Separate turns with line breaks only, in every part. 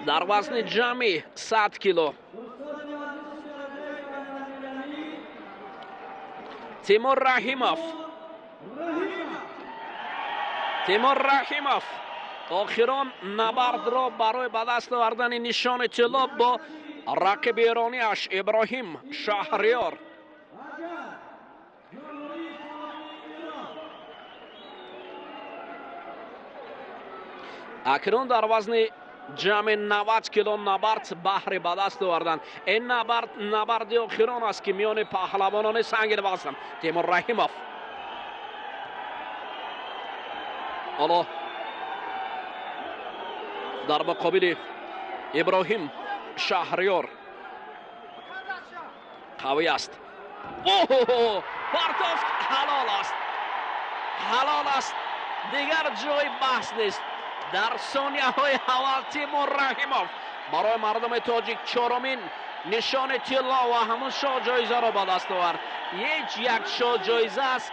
Дар вазни ҷамъи 100 кило Тимур Раҳимов. Тимур Раҳимов охирон набардро барои ба даст овардани нишони тилло бо рақиби эронияш Иброҳим Шаҳриёр. Акнун дар вазни ҷамъи 90 кило набард баҳри ба даст овардан. Ин набард набарди охирон аст, ки миёни паҳлавонони сангинвазн Тимур Раҳимов ҳоло дар муқобили Иброҳим Шаҳриёр қавӣ аст. Оҳ, партофт ҳалол аст, ҳалол аст, дигар ҷои баҳс нест. Дар сонияҳои аввал Тимур Раҳимов барои мардуми тоҷик чорумин нишони тилло ва ҳамун шоҳҷоизаро ба даст овард. Ҳеҷ як шоҳҷоиза аз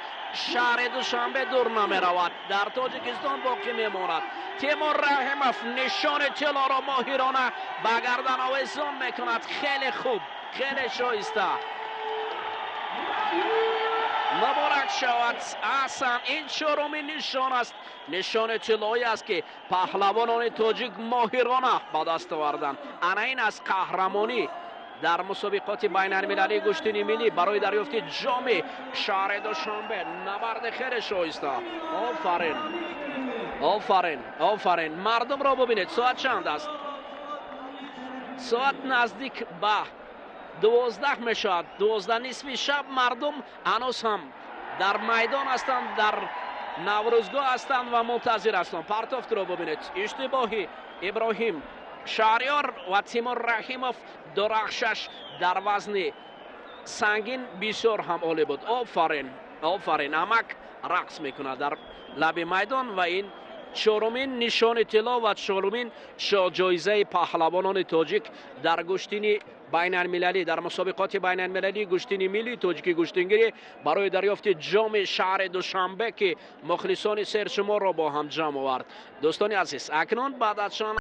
шаҳри Душанбе дур намеравад, дар Тоҷикистон боқӣ мемонад. Тимур Раҳимов нишони тиллоро моҳирона ба гардан овезон мекунад. Хеле хуб, хеле шоиста. Муборак шавад. Аҳсан, ин чорумин нишон аст, нишони тиллоӣ аст, ки паҳлавонони тоҷик моҳирона ба даст оварданд. Ана ин аст қаҳрамонӣ дар мусобиқоти байналмилалии гӯштини миллӣ барои дарёфти ҷоми шаҳри Душанбе. Набарди хеле шоиста. Офарин, офарин, офарин. Мардумро бубинед, соат чанд аст? Соат наздик ба 12 мешавад, 12 нисфи шаб. Мардум ҳанӯз ҳам дар майдон ҳастанд, дар Наврӯзгоҳ ҳастанд ва мунтазир ҳастанд. Партофтро бубинед, иштибоҳи Иброҳим Шаҳриёр ва Тимур Раҳимов дурахшаш дар вазни сангин бисёр ҳам олӣ буд. Офарин, офарин. Амак рақс мекунад дар лаби майдон ва ин чорумин нишони тилло ва чорумин шоҳҷоизаи паҳлавонони тоҷик дар гӯштини байналмилалӣ, дар мусобиқоти байналмилалии гӯштини миллии тоҷики гӯштингирӣ барои дарёфти ҷоми шаҳри Душанбе, ки мухлисони сершуморро бо ҳам ҷамъ овард. Дӯстони азиз, акнун баъд аз чанд